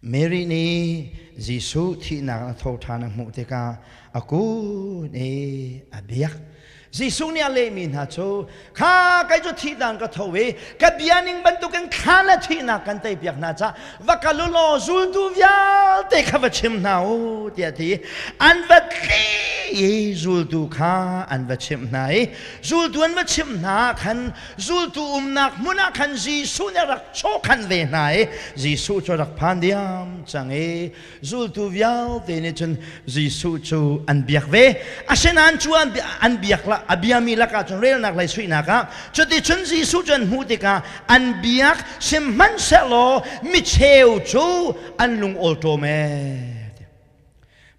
Mary nih Jesuh thihnak a tho ṭhan a hmuh tikah a kun i a biak. Jesuh nih a lehmi hna cu, kha kei cu thihdan ka tho i ka bia ning bantukin thla le thihnak kan teipiak hna caah va kal u law zultu vialte kha va chim hna u tiah a ti. An va tli i zultu kha an va chimh hna i zultu an va chimh hna ah khan Zultu umnak hmun ah khan Jesuh nih a rak chawhkhanh ve hna i Jesuh cu a rak phan diam cang i zultu vialte nih cun Jesuh cu an biak ve. Asinain cu an biak la a biami lakah cun relnak lei suihnak ah cuticun Jesuh cu an hmuh tikah an biak sihmanhsehlaw micheu cu an lung awlṭawm ee.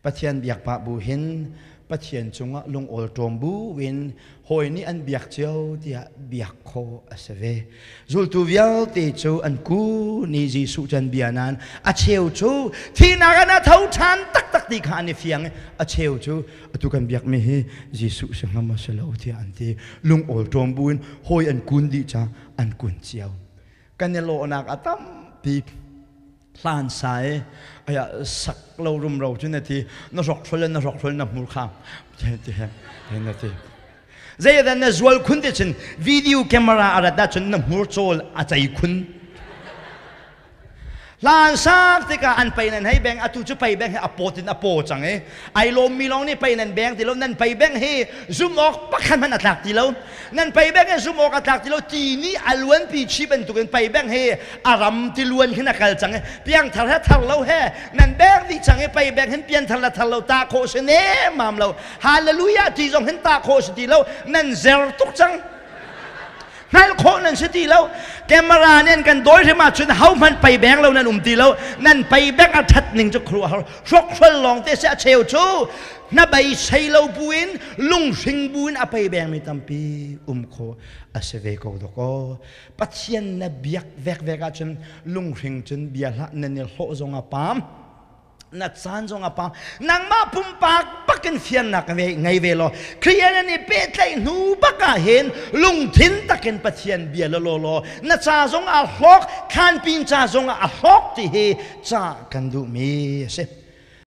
Pathian biak pah bu hin Pathian cungah lungawlṭawm bu in hawi nih an biak cio tiah biak khawh a si ve. Zultu vialte cu an kun i Jesuh cu an bia nain a cheu cu thihnak in a tho ṭhan taktak ti kha an i fiang i a cheu cu atu kan biakmi hi Jesuh si hnga maw si lo tiah an ti. Lungawlṭawm bu in hawi an kun dih caah an kun cio. Kan i lawhnak a tampi. Hlan sai aya sak lo rumro cu na ti na hrokhrol na hrokhrol na hmur kha ti he na ti zeidan na zual khun ti cun video camera a rat ahcun na hmur cawl a cei khun hlan sak tikah an pei nan hei beng atu cu pei beng hi a pawt in a paw cang i ai lawmmi lawng nih pei nan beng ti lo nan pei beng hi zum awk pakhat hmanh a tlak ti lo nan pei beng hi zum awk a tlak ti lo ti nih a luanpi chi bantukin pei beng hi a ram ti luan hin a kal cang i piangthar he thar lo he nan beng dih cang i pei beng hin pianthar le thar lo ta khawh si ne mam lo hallelujah ti zong hin ta khawh si ti lo nan zer tuk cang hngalh khawh nan si ti lo camera nih an kan dawi hrim ahcun hohmanh pei beng lo nan um ti lo nan pei beng a that ning cu khuaruahhar hrokhrol lawng te si a cheu cu hnabei sei lo buin lunghring buin a pei bengmi tampi um khawh a si ve ko dawkaw Pathian na biak vekvek ahcun lunghring cun bia hlah nan i hlawh zong a pam na caan zong a pam nangmah pumpak bakin fiannak ngei ve law Krian an i pehtlaih hnu bak ah hin lungthin takin Pathian bia la law law na ca zong a hlawk thlanpin ca zong ah a hlawk ti hi ca kan duhmi a si.